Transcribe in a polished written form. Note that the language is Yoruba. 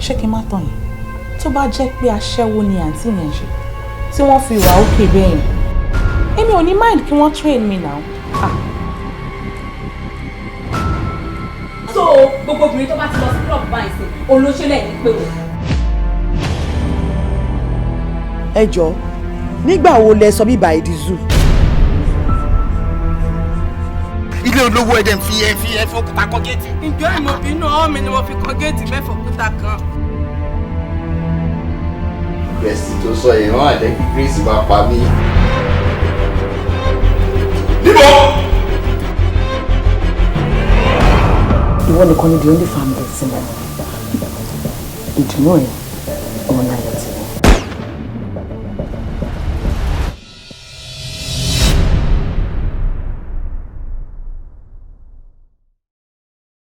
Ṣé kí n má tàn yín, tó bá jẹ́ pé aṣẹ́wó ni àǹtí yẹn ṣe tí wọ́n fi wà ókè bẹ́ẹ̀ yẹn, èmi ò ní mind kí wọ́n train me now. Ah. So gbogbo obìnrin tó bá ti lọ sí club báyìí sí olóṣèlè ní pé o. Ẹ jọ, nígbà wo lẹ sọ bíbá ìdí zoo? Ilé olówó ẹ̀dẹ̀ ń fi ẹ̀ fi ẹ̀ fọkúta kọ́ géètì. Ǹjọ́ ìmọ̀bínú ọwọ́ mi ni mo fi kan géètì mẹ́fọ̀ kúta kan. Bẹ̀sì tó sọ yẹn wọ́n á jẹ́ kí Grace máa pa mí. Níbo? Ìwọ nìkan ni the only family tí mo mọ̀. Ìdùnnú ẹ̀